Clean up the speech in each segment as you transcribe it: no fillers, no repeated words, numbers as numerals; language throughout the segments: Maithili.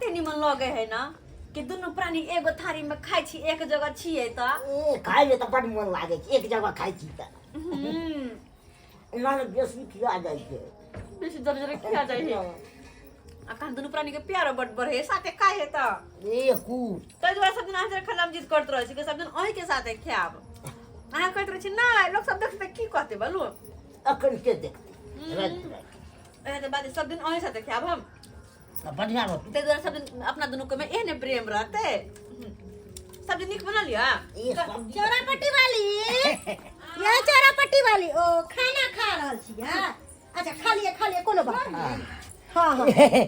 कते निमन लगे है ना कि दुनू प्राणी एगो थारी में खाइ छी एक जगह छियै तऽ। ए, खाय मे तऽ बड मोन लागै छै, एक जगह खाइ छी तऽ। एना ने बेसी खिया जाइ छै। बेसी जरे जरे खिया जाइ है। अखन दुनू प्राणी के प्यारो बड बढ़े है, साथे खाइ है तऽ। ए कू। ताहि दुआरे सब दिन अहाँ जरे खाना जिद करैत रहै छी कि सब दिन अहीं के साथे खायब। अहाँ कहैत रहै छी नहि, लोक सब देखतै की कहतै बोलू। अखन के देखतै? राति राति। एहन तऽ बात सब दिन अहीं साथे खायब हम। तऽ बढ़िआँ रहतै। ताहि दुआरे सब दिन अपना दुनू के में एहने प्रेम रहतै। सब्जी नीक बनल यऽ? ई सब्जी चौरापट्टी वाली, ये चौरापट्टी वाली, ओ खाना खा रहल छी। हाँ अच्छा, खा लिए खा लिए, कोनो बात नहीं। हाँ हाँ। ए,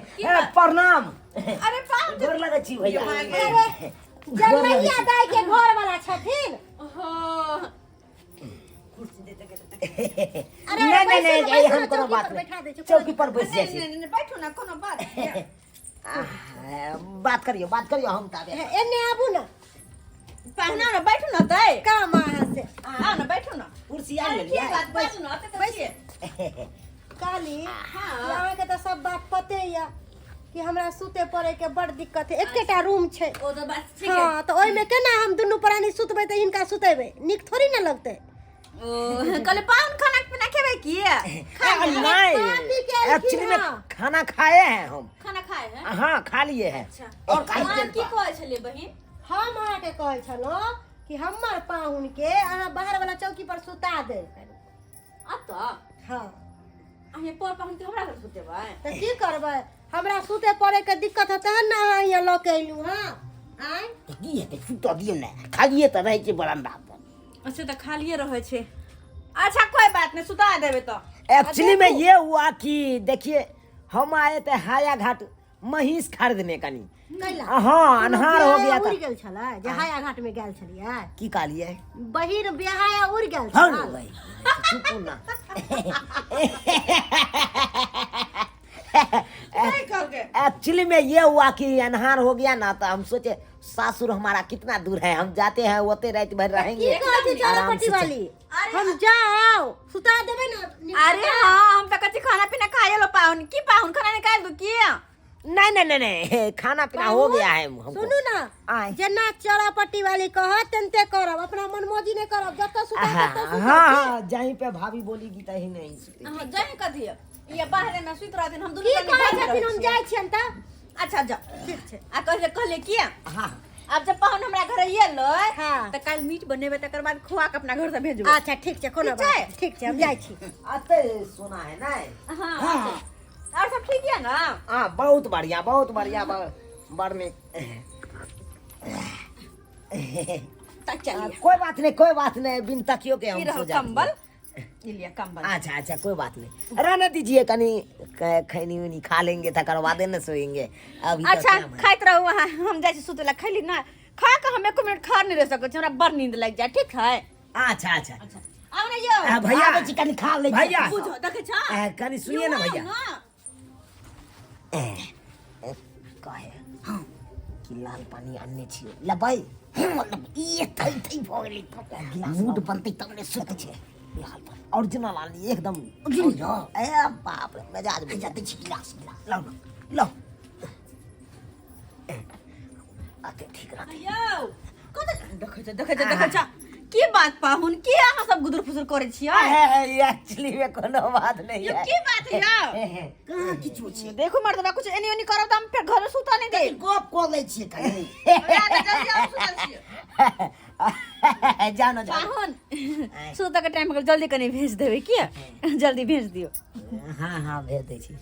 प्रणाम। अरे पाहुन, गोर लगै छी भैया। अरे जलमैया दाई के घर वाला छथिन। हाँ। कुर्सी दे दे। अरे नहीं नहीं नहीं, बैसू ये ना, हम कोनो चौकी बात पर नहीं। बैठा दै छी, चौकी पर बैस जाइ नहीं छी। नहीं नहीं, बैठू ना, कोनो बात नहीं। आह, बात करियो बात करियो, हम ताबे। एने आबू ना। पहना ना, बैठू ना तै। काम अहाँ से। आओ ना, बैठू ना। कुर्सी आनि अरे की लेलियै। बात, बैठू ना, एते तऽ छियै। काली, हाँ। अहाँके तऽ सब बात पते यऽ कि हमरा सुते पड़े के बड़ दिक्कत है, एकेटा रूम छै। ओ तऽ बात ठीक है। हाँ तऽ ओहिमे केना हम दुनू प्राणी सुतबै तऽ हिनका सुतेबै, नीक थोड़ी ना लगतै। ओ कहले पाहुन खाना पीना खेबै की? नहीं, खा पी के एलखिन। एक्चुअली में हाँ। खाना खाए हैं हम। खाना खाए हैं? हाँ, खा लिए हैं। अच्छा। और खाइ अहाँ छियै। की कहै छलियै बहिन? हम अहाँके कहै छलहुँ कि हमर पाहुन के अहाँ बाहर वाला चौकी पर सुता दे। अतऽ? हाँ। अहाँ पर पाहुन के हमरा घर सुतेबै? तऽ की करबै, हमरा सुते पड़े के दिक्कत होतै ने, अहाँ यहाँ लऽ के अयलहुँ। हाँ आँय। तऽ की हेतै, सुतऽ दियौ ने, खालिए तऽ रहै छै बरंडा पर। अच्छा, तऽ खालिए रहै छै। अच्छा कोई बात नहीं, सुता देबै तऽ। एक्चुअली में ये हुआ कि देखिए, हम आए थे हाया घाट महीष खरीदने कनी। कैला? हाँ, अन्हार हो गया उड़ था। गेल छलै जे हाया घाट में गेल छलियै। की कहलिए? बहिन बिहाया उड़ गेल हाँ छल। भाई, चुप ना। नहीं कहलकै। एक्चुअली में ये हुआ कि अन्हार हो गया ना, तो हम सोचे सासुर हमारा कितना दूर है, हम जाते हैं ओते रात भर की रहेंगे। कहै छी आराम चौरापट्टी से। वाली? अरे हम जाओ सुता देबै ना। अरे हाँ, हम तऽ कच्ची खाना पीना खाए लो पाहुन। की पाहुन, खाना निकाल दू की? नहीं नहीं नहीं नहीं, खाना पीना हो गया है हमको। सुनू ना, आय। जेना चौरापट्टी वाली कहत तेनते करब, अपना मनमौजी नहीं करब। जतऽ सुता हाँ ततऽ सुतब। हाँ हाँ, जहीं पे भाभी बोलेगी तहीं नहीं सुतेगी। हाँ, जहीं कथी ये बाहरे में सुति रहथिन, हम दुनू की प्राणी कहै घर में छथिन? रहै हम छियै। जाइ छियनि तऽ। अच्छा जा। ठीक छै। आ कहले कहले की? हाँ। आब जब पाहुन हमरा घर एलै हाँ। तऽ काल्हि मीट बनेबै, तकर बाद खुआ के अपना घर से भेजबै। अच्छा ठीक छै, कोनो ठीक बात छै? नहि। ठीक छै, हम जाइ छी। अते सोना है ना। हाँ। हाँ। और सब ठीक है ना? हाँ, बहुत बढ़िया, बहुत बढ़िया, बड़ नीक। तऽ चलिए। कोई बात नहीं, कोई बात नहीं, बिन तकियो के हम ई सो रहल जाते हैं। कंबल, ई लिअ कंबल। अच्छा अच्छा, कोई बात नहीं, रहने दीजिए, कनी खैनी उनी खा लेंगे तकर बादे न सोएंगे अभी तो। अच्छा क्या है? खाइत रहू अहाँ, हम जाइ छी सुतै लए। खैली ना, खा के हम एको मिनट खा नहीं रह सकै छी, हमरा बड़ नींद लागि जाय। ठीक है? अच्छा अच्छा। अच्छा आउ ने यौ। आ, भैया। आबै छी, कनी खा लै छी। भैया। बुझो देखै छ। आ, कनी सुनिए ना भैया। ना। ए, ए, कहे हाँ कि लाल पानी आनने छियै, लेबै? मतलब ई थई थई भऽ गेलै, मूड बनतै तब ने सुत छै। लाल पानी ओरिजिनल आनली एकदम। बुझलियै? ए बाप रे, मिजाज अच्छा दै छी गिलास गिलास। लाओ ना, लाओ। ए, अते ठीक रहतै। यौ कतऽ देखै छ, देखै छ, देखै छ, की बात पाहुन, की अहाँ सब गुदुर फुसुर करै छियै? एक्चुअली में कोनो बात नहीं यौ है। की बात यौ? कहाँ किछो छै। देखू मर्दबा, कुछ एनी ओनी करब तऽ हम फेर घर सुतऽ नहि देब। गप कऽ लै छियै कनी। जल्दी आउ, सुतल छियै। जानो जानो। पाहुन, सुतऽ के टाइम हो गेल, जल्दी कनि भेज देबै की? जल्दी भेज दियौ। हाँ हाँ, भेज दै छी,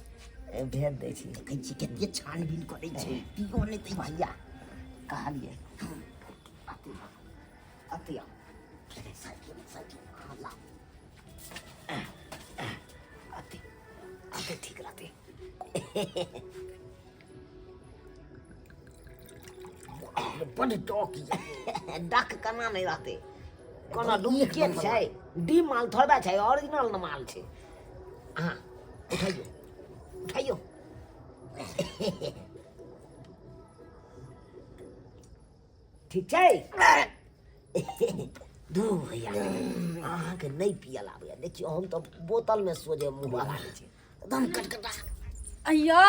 भेज दै छी। देखै छी कते छानबीन करै छै, पियो नहि दै। भैया कहलिए अति अति आओ। साइकिल साइकिल, हाँ ला। अति अति ठीक रहते। बड डक ये। डक केना नहि रहतै? कोनो डुप्लीकेट छै? डी माल थोड़बे छै, ओरिजिनल न माल छै। हाँ, उठाइयो उठाइयो। ठीक छै। दू भैया, अहाँके नहि पियल आबैया। देखियौ, हम तऽ बोतलमे सोझे मुँह लगा लै छी, एकदम कटकटा। यौ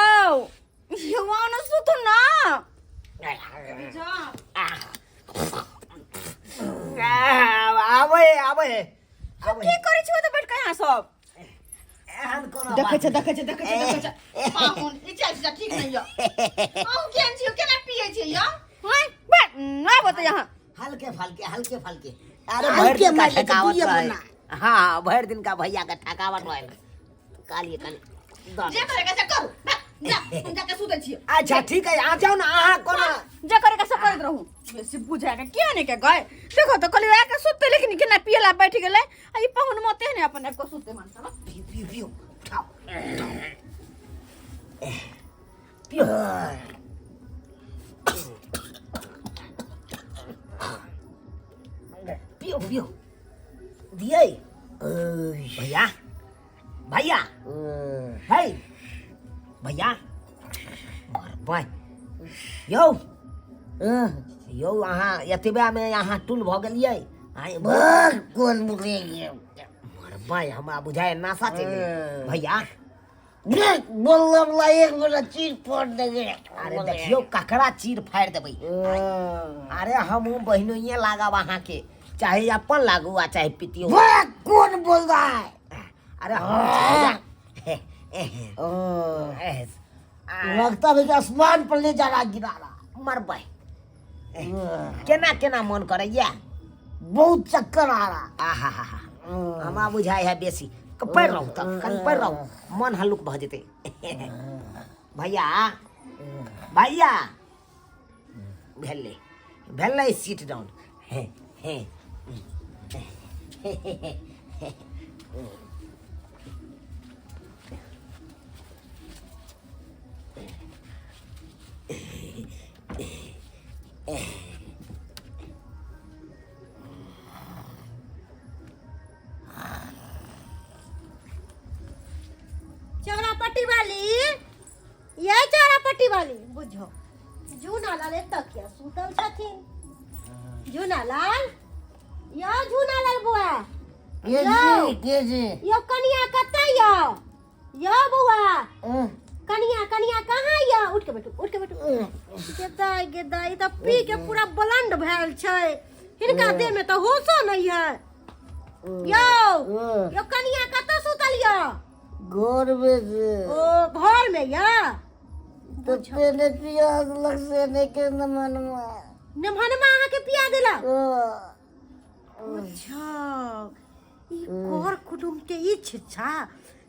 यौ, आउ ने, सुतू ना। आबै आबै आबै। की करै छी ओतऽ बैठ के अहाँ सब? एहन कोनो देखै बात छै, देखै छै, देखै छै, देखै छै। पाहुन ई चाय छै, ठीक नहीं यऽ। अहूँ केहन छी यौ? केना पियै छी यौ? हैं, बैठ आबो तऽ यहाँ। हल्के फल्के, हल्के फल्के। अरे भरि हल्के दिन का मारि लेतै, थकावट दुइये रहे। बना। हाँ, भरि दिन का भैया का थकावट रहे। कालिए कनि दऽ जे दे। करे के से करू। जा, जा, हम जाके सुतै छियै। अच्छा ठीक है, आ जाओ ना अहाँ कोना। जे करे के से करैत रहू। बेसी बुझा के किया नहीं के गए। देखो तो कहलियै आके सुतते, लेकिन केना पियला बैठ गेलै। आ ई पाहुन मते ने अपन आबि कऽ सुतते मान चलो। पियो पियो पियो, उठाओ पियो। पियो पियो दिए भैया, भैया है, भैया मरबै यौ यौ। अहाँ एतबेमे अहाँ टूल भऽ गेलियै? आइ कोन बुझे मरबै, हमरा बुझाइ नाशा चलि गेलै भैया। बोलला वाला एक बड़ा चीर फोड़ देगे। अरे देखियौ ककरा चीर फाड़ि देबै। अरे हमहूँ बहिनोइए लागब अहाँके, चाहे अपन लागू आ चाहे पितियो। कौन बोल रहा है? अरे हम छी भैया। लगता है कि आसमान पर ले जा रहा, गिरा रहा। मरबै, केना केना मन करैया? बहुत चक्कर आ रहा। आहा हा हा, हमरा बुझाइ है बेसी पढ़ि रहू तब कनि पढ़ि रहू, मन हल्लुक भऽ जेतै। भैया, भैया, भेलै भेलै, सीट डाउन। हे हे, चौरापट्टी वाली, ये चौरापट्टी वाली, बुझो झूना लाल एतऽ किया सुतल छथिन? झूना लाल, यौ झूना लाल बुआ। के यौ। जी, के जी? यौ कनिया कतऽ यौ? यौ बौआ, कनिया, कनिया कहाँ यौ? उठ के बैठू, उठ के बैठू। गेदाइ गेदाइ, ई तऽ पी के पूरा ब्लंड भेल छै। हिनका देह में तऽ होशो नहीं है। यौ, यौ कनिया कतऽ सुतल यौ? घर में से। ओ घर में यऽ? तो पहले पिया देलक से नहीं के नमनमा। नमहनमा अहाँके पिया देलक? अच्छा, ई कर कुटुम्ब के ई छिच्छा,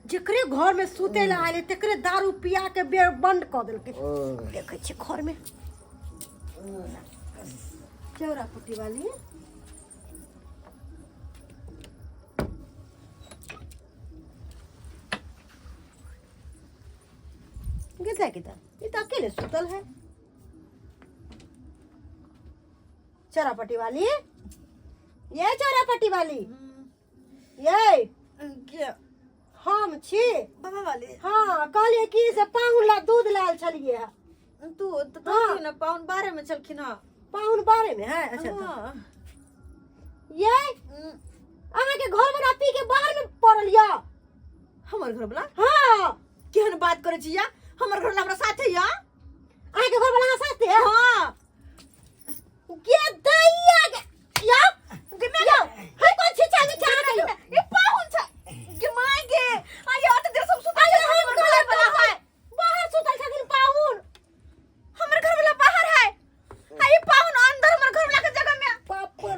जेकरे घर में सुते ला आले तेकरे दारू पिया के बेर बंद कऽ देलकै। देखै छियै घर में चौरा पुट्टी वाली। गिदा गिदा, ये तो अकेले सुतल है। चौरापट्टी वाली, ये चौरापट्टी वाली, ये के? हम छी। बाबा वाली? हाँ, कहलिए कि से पाहुन ला दूध लाल छलिए है। दूध तऽ हाँ। कहलखिन ने पाहुन बाहरे में छलखिन हँ। पाहुन बारे में है? अच्छा तऽ हाँ। ये अहाँके घर वाला पी के बाहर में पड़ल यऽ? हमर घर वाला? हाँ। केहन बात करै छी या? हमर घर वाला हमरा साथे या। अहाँके घर वाला अहाँ साथे है? हाँ। गे दैया गे यौ गे, यौ है कोन छिछा नि अहाँ के यौ? ई पाहुन छै गे my गे। आ ये अत देर सब सुतल अरे छै, हम हमर घर वाला है। बाहर सुतल छथिन पाहुन। हमर घर वाला बाहर है आ ई पाहुन अंदर हमर घर वाला के जगह में। बाप रे,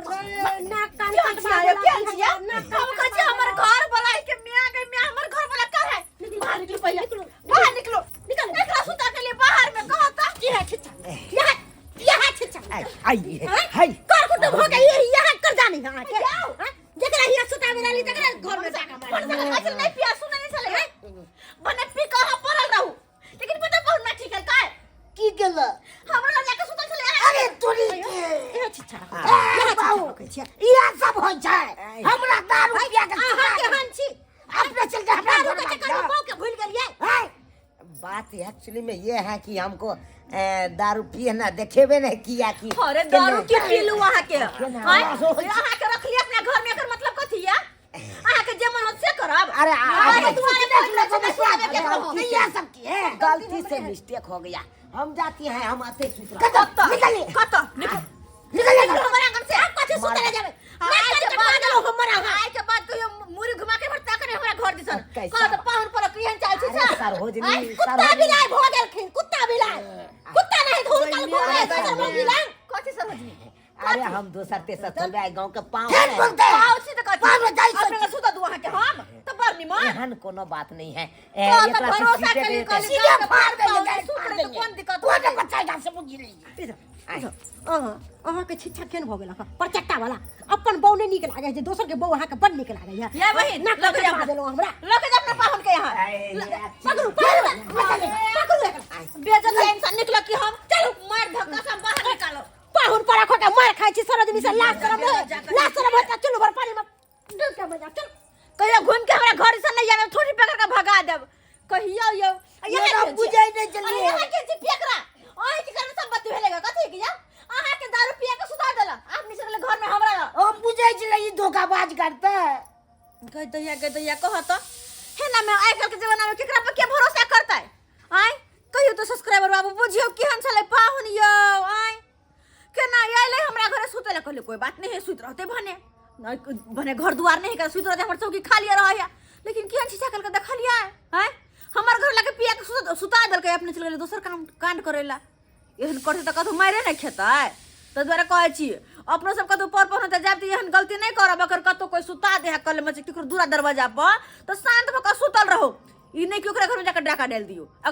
नाक कान केहन कटवा छियै? देलक। केहन छियै? नाक कान हम कहै छियै हमर घर वाला के मियां के मियां, हमर घर वाला कहाँ है? बाहर निकलो, पहिले बाहर निकलो। निकलो। एकरा सुता के लिए बाहर में कहता। की है छिछा यहाँ, यहाँ छिछा? आई हाय। कर कुटुंब हो गई, यहाँ कर जानी है अहाँके। हाँ? जेकरा हिया सुतावे लाली तकरा घर में जाके मारी। पर से कहै छलै नहीं पिया, सुनै नहीं छलै है। भने पी कऽ अहाँ पड़ल रहू, लेकिन पता बहुत ना ठीक है काय की केला? हमरा लग जाके सुतल छलै। अरे तोरी के। यहाँ छिछा रखै छियै, यहाँ छिछा रखै छियै। इएह सब होइ छै, हमरा दारू पिया के। अहाँ केहन छी? अपने चलते हमरा दारू के चक्कर में बहू के भूल गेलियै। है। बात एक्चुअली में ये है कि हमको दारू पिए ना देखेबे नहीं किया कि अरे दारू के पीलू अहाँ के? आँय? अहाँ के रखली अपना घर में, एकर मतलब कथी या? अहाँ के जे मन होत से करब? अरे अरे तुम्हारे देख लो, घर में विश्वास सुतावे के करो, रहू। इएह सब की है। गलती से मिस्टेक हो गया। हम जाती हैं, हम आते सुत रहे। कत निकल। कत निकल निकल निकल हमारे आंगन से। आप कथी सुतले जाबे? आइ नाक के कटवा बाद देलहुँ हमर अहाँ। आइ के बाद कहियो मुरी घुमा के भरता करे हमरा घर दिसन। कैसा? कह त पाहुन पर केहन चाल छै। अरे सरोजनी, आइ, कुत्ता सरोजनी। बिलाइ भऽ गेलखिन, कुत्ता बिलाइ। कुत्ता नहीं धूल कल घूमे दोसर मौगी लंग। कथी सरोजनी? अरे हम दोसर तेसर थोड़े आइ गांव के पाँव फेर है। बोलते हैं। पाव छी त कथी? पाँव में जाइ अपने के सुता दू अहाँ के हम त बड़ निमन। एहन कोनो बात नहीं है। ए, तो एकरा से भरोसा सीधे करी देते। कहली सीधे गाँव के फाड़ देंगे, पाहुन डायरेक्ट सुत फाड़ रहे त देंगे। कोन दिक्कत कोन होतै? बच्चा यहाँ से बुझ लीजिए। अहाँ अहाँके शिक्षा केहन भऽ गेल? परचट्टा वाला अपन बहू नहि नीक लागै छै, दोसर के बहू अहाँके बड नीक लागै है। या बहिन, नाक लऽ के कटवा जा। देलहुँ हमरा। लऽ के जा अपना पाहुन के यहाँ। पकड़ू, पकड़ू, पकड़ू एकरा। बेजत इंसान निकल कि हम चलू मार धक्का से हम बाहर निकालो। पाहुन पर खोटा मार खाइ छी सरोजनी से। लाज शरम होय, लाज शरम होय त चलू भर पानी में डूब के मजा चल। कहियो घूम के हमरा घर से नहीं आवे, थोड़ी पकड़ के भगा देब कहियो यो। ये तो बुझै नहीं चलिए। अरे यहाँ के छी पेकरा ओहि के कारण सब बात भेलेगा कथी के या अहाँ के दारू पिया के सुता देला आप निकल घर में हमरा। हम बुझै छलै ई धोखाबाज करतै। कह दैया, कह दैया, कह तो हे ना में आजकल के जमाना में केकरा पर के भरोसा करतै? आय कहियो तो सब्सक्राइबर बाबू, बुझियो केहन छलै पाहुन यौ। आय केना अयलै हमरा घरे सुतै लए, कहलियै कोई बात नहीं है, सुति रहतै भने नहीं, भने घर दुआर नहीं कर सुति रहतै, हमर चौकी खाली रहै है। लेकिन केहन शीशा कल के देखलियै आय हमर घर लगे पिया के सुता देलकै, अपने चलि गेलै दोसर काम कांड करै लए। एहन करतै तऽ कतहु मारे नहि खेतै। ताहि दुआरे कहै छी अपनो सब कतहु पर पर तऽ जायब तऽ एहन गलती नहि करब। अगर कतहु कोइ सुता दे है कल में केकरो दूरा दरवाजा पर तऽ शांत भऽ कऽ सुतल रहू, ई नहि कि ओकरा घरमे जाकऽ डाका डालि दियौ। अगर